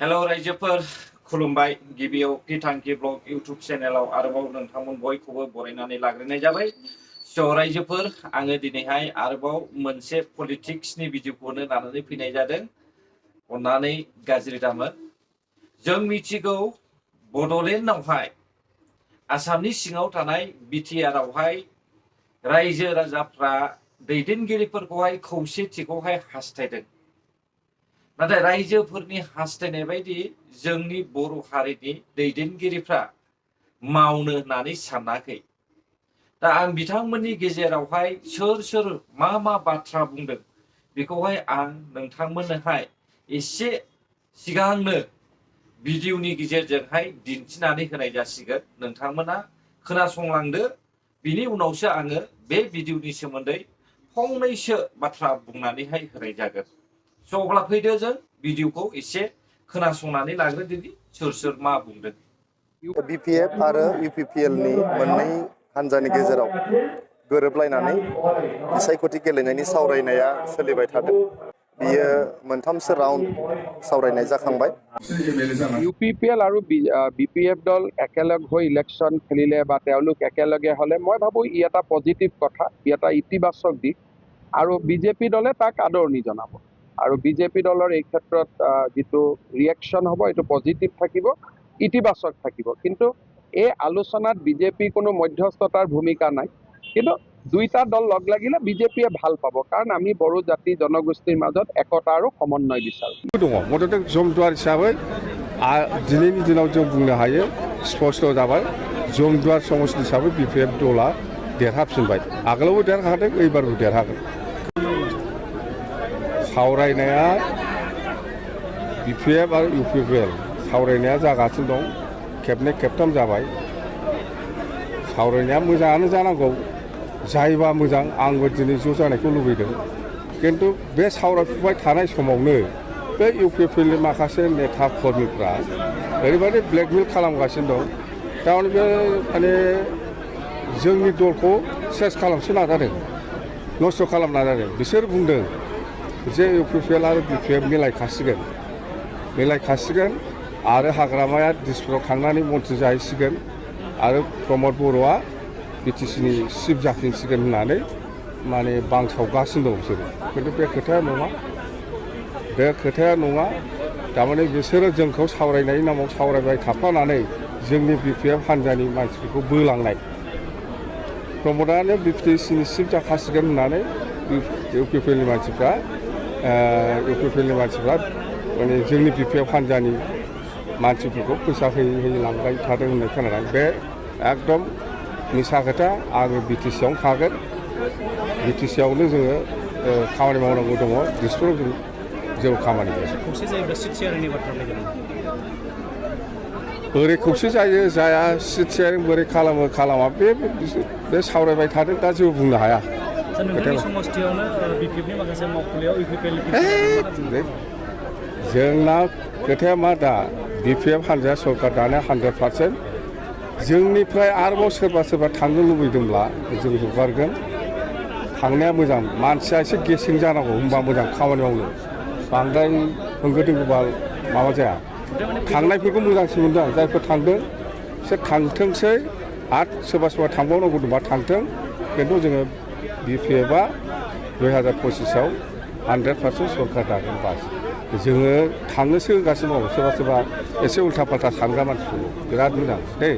Hello रायजोफोर खुलुमबाय गिबियाव गिथांखि ब्लग इउट्यूब चेनेलाव आरोबाव नोंथांमोन बयखौबो बरायनानै लाग्रोनाय जाबाय। स' रायजोफोर आङो दिनैहाय आरोबाव मोनसे पलिटिक्सनि भिडिअखौनो लानानै फैनाय जादों। अन्नानै गाज्रि दामोन। जों मिथिगौ बड'लेण्डआवहाय आसामनि सिङाव थानाय बिटिआरआवहाय रायजो राजाफ्रा दैदेनगिरिफोरखौहाय खौसेथिखौहाय हास्थायदों। नाथाय रायजोफोरनि हास्थायनाय बायदि जोंनि बर' हारिनि दैदेनगिरिफ्रा मावनो होननानै सानाखै। दा आं बिथांमोननि गेजेरावहाय सोर मा बाथ्रा बुंदों बेखौहाय आं नोंथांमोननोहाय एसे सिगांनो भिडिअनि गेजेरजोंहाय दिन्थिनानै होनाय जासिगोन। नोंथांमोना खोनासंलांदो, बिनि उनावसो आङो बे भिडिअनि सोमोन्दै फंनैसो बाथ्रा बुंनानैहाय होनाय जागोन। स' अब्ला फैदो जों भिडिअखौ एसे खोनासंनानै लाग्रोदोनि सोर मा बुंदों। बिपिएफ आरो इउपिपिएलनि मोननै हान्जानि गेजेराव गोरोबलायनानै बिसायख'थि गेलेनायनि सावरायनाया सोलिबाय थादों। बियो मोनथामसो राउन्ड सावरायनाय जाखांबाय। ইউপিপিএল আৰু বিপিএফ দল একেলগ হৈ ইলেকশ্যন খেলিলে বা তেওঁলোক একেলগে হ'লে মই ভাবোঁ ই এটা পজিটিভ কথা, ই এটা ইতিবাচক দিশ আৰু বিজেপি দলে তাক আদৰণি জনাব। আৰু বিজেপি দলৰ এই ক্ষেত্ৰত যিটো ৰিয়েকশ্যন হ'ব এইটো পজিটিভ থাকিব, ইতিবাচক থাকিব। কিন্তু এই আলোচনাত বিজেপিৰ কোনো মধ্যস্থতাৰ ভূমিকা নাই। কিন্তু দুইটা দল লগ লাগিলে বিজেপিয়ে ভাল পাব, কাৰণ আমি বড়ো জাতি জনগোষ্ঠীৰ মাজত একতা আৰু সমন্বয় বিচাৰোঁ। दङ मथथे जमदुवार हिसाबै दिनैनि दिनाव जों बुंनो हायो स्पष्ट जाबाय जमदुवार समष्टि हिसाबै बिपिएफ दला देरहाफिनबाय। आगोलावबो देरहादों, एबारबो देरहागोन। सावरायनाया बिपिएफ आरो इउपिपिएल सावरायनाया जागासिनो दं, खेबनै खेबथाम जाबाय। सावरायनाया मोजाङानो जानांगौ, जायोबा मोजां। आंबो दिनै ज' जानायखौ लुबैदों। किन्तु बे सावरायफुबाय थानाय समावनो बे इउपिपिएलनि माखासे नेता कर्मिफ्रा ओरैबायदि ब्लेकमेल खालामगासिनो दं। थारमाने बे माने जोंनि दलखौ सेस खालामनो नाजादों, नस्थ' खालामनो नाजादों। बिसोर बुंदों जे इउपिपिएल आरो बिपिएफ मिलायखासिगोन आरो हाग्रामाया दिसपुराव थांनानै मन्थ्रि जाहैसिगोन आरो प्रमद बर'आ बिटिसिनि चिफ जाफिनसिगोन होननानै माने बांसावगासिनो दं बिसोरो। खिन्थु बे खोथाया नङा। थारमाने बिसोरो जोंखौ सावरायनायनि नामाव सावरायबाय थाफानानै जोंनि बिपिएफ हान्जानि मानसिफोरखौ बोलांनाय। प्रमदानो बिटिसिनि चिफ जाखासिगोन होननानै इउपिपिएलनि मानसिफ्रा माने जोंनि बिपिएफ हान्जानि मानसिफोरखौ फैसा होयै लांबाय थादों होननाय खोनादों। बे एकदम मिसा खोथा। आङो बिटिसियावनो थागोन। बिटिसियावनो जोङो खामानि मावनांगौ दङ। दिसपुराव जों जेबो खामानि गैया। बोरै खौसे जायो जाया, सिट शेयारिं बोरै खालामा बे सावरायबाय थादों। दा जेबो बुंनो हाया। जोंना खोथाया मा, दा बिपिएफ हान्जाया सरकार दानाया 100%। जोंनिफ्राय आरोबाव सोरबा थांनो लुबैदोंब्ला जों हगारगोन। थांनाया मोजां, मानसिया एसे गेसें जानांगौ, होनबा मोजां खामानि मावनो। बांद्राय होंगो दोंगोबा माबा जाया। थांनायफोरखौ मोजांसिन मोनदों आं। जायफोर थांदों बिसोर थांथोंसै, आरो सोरबा थांबावनांगौ दंबा थांथों। खिन्थु जोङो बिपिएफआ 2025आव 100% सरकार दागोन बास। जोङो थांनोसो होगासिनो दं। सोरबा एसे उल्था फाल्था सानग्रा मानसिफोरखौ। बिराद मोजां दे।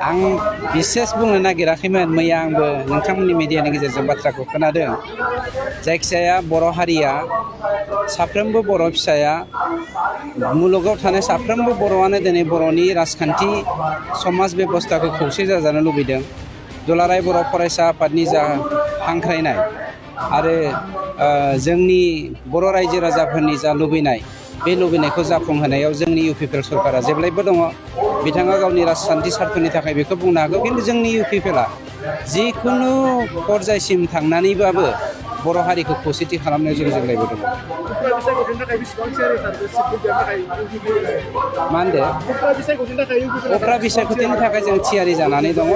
आं बिसेस बुंनो नागिराखैमोन। मैया आंबो नोंथांमोननि मिडियानि गेजेरजों बाथ्राखौ खोनादों। जायखिजाया बर' हारिया, साफ्रोमबो बर' फिसाया, मुलुगाव थानाय साफ्रोमबो बर'आनो दिनै बर'नि राजखान्थि समाज बेबस्थाखौ खौसे जाजानो लुबैदों। दुलाराय बर' फरायसा आफादनि जा हांख्रायनाय आरो जोंनि बर' रायजो राजाफोरनि जा लुबैनाय, बे लुबैनायखौ जाफुंहोनायाव जोंनि इउपिपिएल सरकारा जेब्लायबो दङ। बिथाङा गावनि राजखान्थि सार्थनि थाखाय बेखौ बुंनो हागौ, खिन्थु जोंनि इउपिपिएलआ जिखुनु पर्यायसिम थांनानैबाबो बर' हारिखौ खौसेथि खालामनायाव जों जेब्लायबो दङ। मा होनदों? उफ्रा बिसायख'थिनि थाखाय जों थियारि जानानै दङ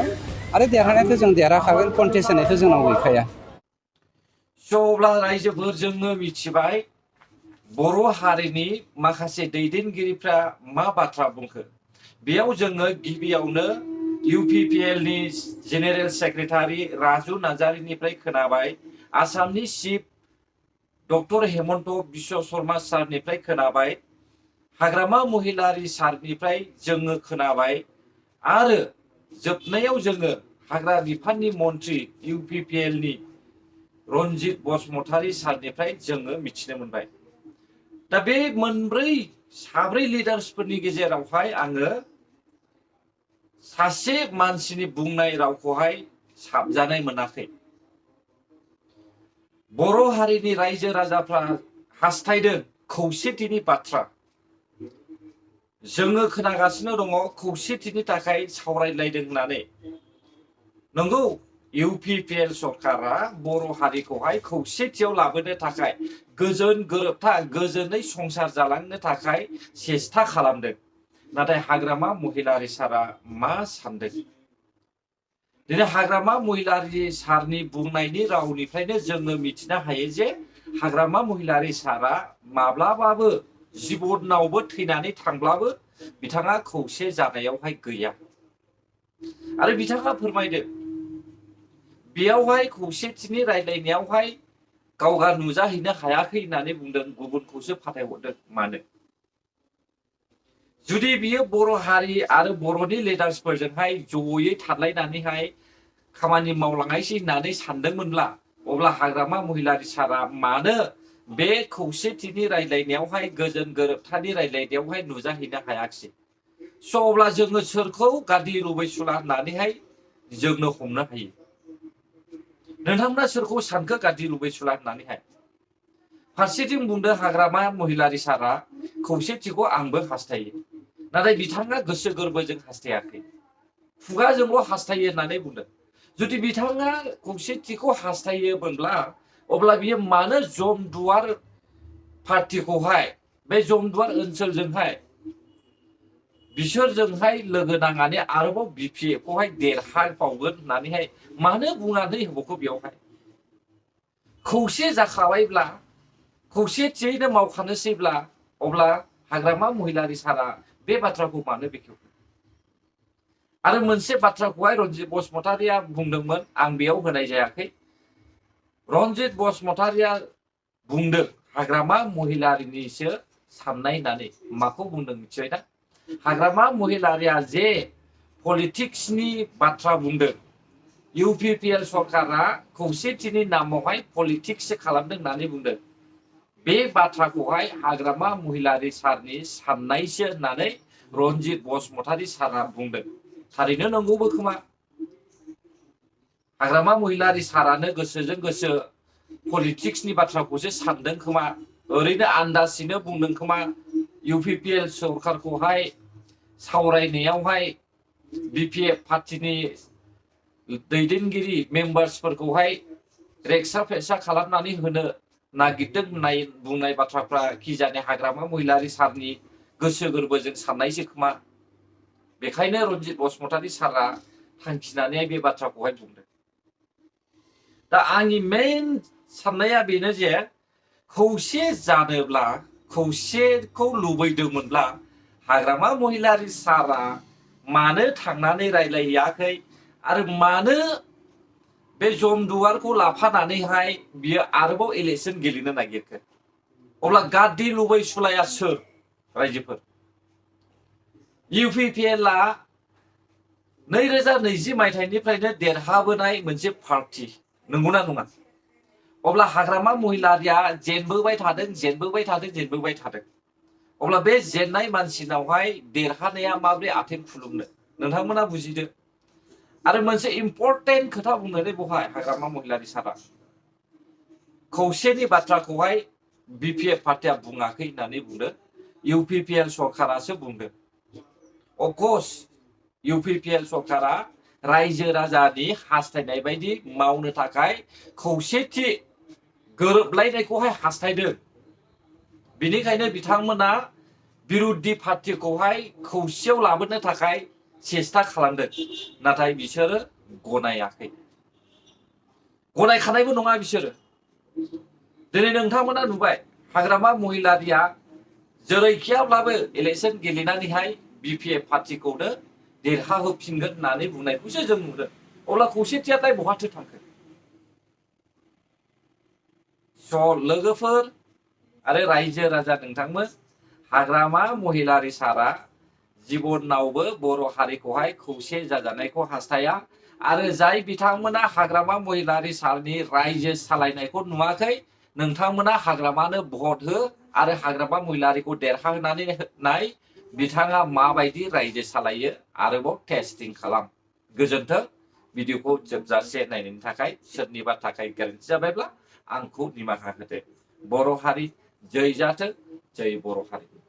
आरो देरहानायाथ' जों देरहाखागोन। कन्टेस्ट होनायथ' जोंनाव गैखाया। स' अब्ला रायजोफोर जोङो मिथिबाय बर' हारिनि माखासे दैदेनगिरिफ्रा मा बाथ्रा बुंखो बेयाव जोङो गिबियावनो UPPL नि जेनेरेल सेक्रेटारि राजु नार्जारिनिफ्राय खोनाबाय, आसामनि चिफ डक्टर हेमन्त बिश्व शर्मा सारनिफ्राय खोनाबाय, हाग्रामा महिलारि सारनिफ्राय जोङो खोनाबाय, आरो जोबनायाव जोङो हाग्रा बिफाननि मन्त्रि UPPL नि रन्जित बसुमतारी सारनिफ्राय जोङो मिथिनो मोनबाय। दा बे साब्रै लिडार्सफोरनि गेजेरावहाय आङो सासे मानसिनि बुंनाय रावखौहाय साबजानाय मोनाखै। बर' हारिनि रायजो राजाफ्रा हास्थायदों खौसेथिनि बाथ्रा। जोङो खोनागासिनो दङ खौसेथिनि थाखाय सावरायलायदों होननानै। नंगौ, UPPL सरकारा बर' हारिखौहाय खौसेथियाव लाबोनो थाखाय गोजोन गोरोबथा गोजोनै संसार जालांनो थाखाय सेस्था खालामदों। नाथाय हाग्रामा महिलारि सारा मा सानदों? दिनै हाग्रामा महिलारि सारनि बुंनायनि रावनिफ्रायनो जोङो मिथिनो हायो जे हाग्रामा महिलारि सारा माब्लाबाबो जिबनावबो थैनानै थांब्लाबो बिथाङा खौसे जानायावहाय गैया। आरो बिथाङा फोरमायदों बेयावहाय खौसेथिनि रायलायनायावहाय गावगा नुजाहैनो हायाखै होननानै बुंदों, गुबुनखौसो फाथायहरदों। मानो? जुदि बियो बर' हारि आरो बर'नि लिडार्सफोरजोंहाय जयै थालायनानैहाय खामानि मावलांनायसै होननानै सानदोंमोनब्ला अब्ला हाग्रामा महिलारि सारा मानो बे खौसेथिनि रायलायनायावहाय गोजोन गोरोबथानि रायलायनायावहाय नुजाहैनो हायाखिसै? स' अब्ला जोङो सोरखौ गादि लुबैसुला होननानैहाय जोंनो हमनो हायो? नोंथांमोना सोरखौ सानखो गादि लुबैसुला होननानैहाय? फारसेथिं बुंदों हाग्रामा महिलारि सारा खौसेथिखौ आंबो हास्थायो, नाथाय बिथाङा गोसो गोरबोजों हास्थायाखै, खुगाजोंल' हास्थायो होननानै बुंदों। जुदि बिथाङा खौसेथिखौ हास्थायोमोनब्ला अब्ला बियो मानो जमदुवार पार्टिखौहाय बे जमदुवार ओनसोलजोंहाय बिसोरजोंहाय लोगो नांनानै आरोबाव BPF खौहाय देरहाबावगोन होननानैहाय मानो बुंनानै होबावखो? बेयावहाय खौसे जाखाबायब्ला खौसेथियैनो मावखानोसैब्ला अब्ला हाग्रामा महिलारि सारा बे बाथ्राखौ मानो बेखेवखो? आरो मोनसे बाथ्राखौहाय रन्जित बसुमतारीया बुंदोंमोन, आं बेयाव होनाय जायाखै। रन्जित बसुमतारीया बुंदों हाग्रामा महिलारिनिसो साननाय होननानै। माखौ बुंदों मिथिबायना? हाग्रामा महिलारिया जे पलिटिक्सनि बाथ्रा बुंदों, UPPL सरकारा खौसेथिनि नामावहाय पलिटिक्ससो खालामदों होननानै बुंदों। बे बाथ्राखौहाय हाग्रामा महिलारि सारनि साननायसो होननानै रन्जित बसुमतारी सारा बुंदों। थारैनो नंगौबो खोमा। हाग्रामा महिलारि सारानो गोसोजों गोसो पलिटिक्सनि बाथ्राखौसो सानदों खोमा, ओरैनो आन्दाजैनो बुंदों खोमा। UPPL सरकारखौहाय सावरायनायावहाय BPF पार्टिनि दैदेनगिरि मेम्बार्सफोरखौहाय रेक्सा फेक्सा खालामनानै होनो नागिरदों होननाय बुंनाय बाथ्राफ्रा खिजाने हाग्रामा महिलारि सारनि गोसो गोरबोजों साननायसो खोमा। बेखायनो रन्जित बसुमतारी सारा थांखिनानै बे बाथ्राखौहाय बुंदों। दा आंनि मेइन साननाया बेनो जे खौसे जानोब्ला, खौसेखौ लुबैदोंमोनब्ला हाग्रामा महिलारि सारा मानो थांनानै रायलायहैयाखै आरो मानो बे जमदुवारखौ लाफानानैहाय बियो आरोबाव इलेक्सन गेलेनो नागिरखो? अब्ला गादि लुबैसुलाया सोर? रायजोफोर। UPPL आ 2020 मायथाइनिफ्रायनो देरहाबोनाय मोनसे पार्टी, नंगौना नङा? अब्ला हाग्रामा महिलारिया जेनबोबाय थादों। अब्ला बे जेननाय मानसिनावहाय देरहानाया माब्रै आथिं खुलुमनो? नोंथांमोना बुजिदो। आरो मोनसे इम्पर्टेन्ट खोथा बुंनानै बेवहाय हाग्रामा महिलारि सारा खौसेनि बाथ्राखौहाय BPF पार्टिया बुङाखै होननानै बुंदों, UPPL सरकारासो बुंदों। अफकर्स UPPL सरकारा रायजो राजानि हास्थायनाय बायदि मावनो थाखाय खौसेथि गोरोबलायनायखौहाय हास्थायदों। बेनिखायनो बिथांमोना बिरोधी पार्टिखौहाय खौसेयाव लाबोनो थाखाय सेस्था खालामदों, नाथाय बिसोरो गनायाखै। गनायखानायबो नङा बिसोरो। दिनै नोंथांमोना नुबाय हाग्रामा महिलारिया जेरैखियाब्लाबो इलेक्सन गेलेनानैहाय BPF पार्टिखौनो देरहाहोफिनगोन होननानै बुंनायखौसो जों नुदों। अब्ला खौसेथियालाय बहाथो थांखो? स' लोगोफोर आरो रायजो राजा नोंथांमोन, हाग्रामा महिलारि सारा जिबनावबो बर' हारिखौहाय खौसे जाजानायखौ हास्थाया आरो जाय बिथांमोना हाग्रामा महिलारि सारनि रायजो सालायनायखौ नुवाखै, नोंथांमोना हाग्रामानो भट हो आरो हाग्रामा महिलारिखौ देरहाहोनानै नाय बिथाङा माबायदि रायजो सालायो आरोबाव टेस्टिं खालाम। गोजोन्थों। भिडिअखौ जोबजासे नायनायनि थाखाय सोरनिबा थाखाय गोरोन्थि जाबायब्ला आंखौ निमाहा होदो। बर' हारि जै जाथों, जै बर' हारि।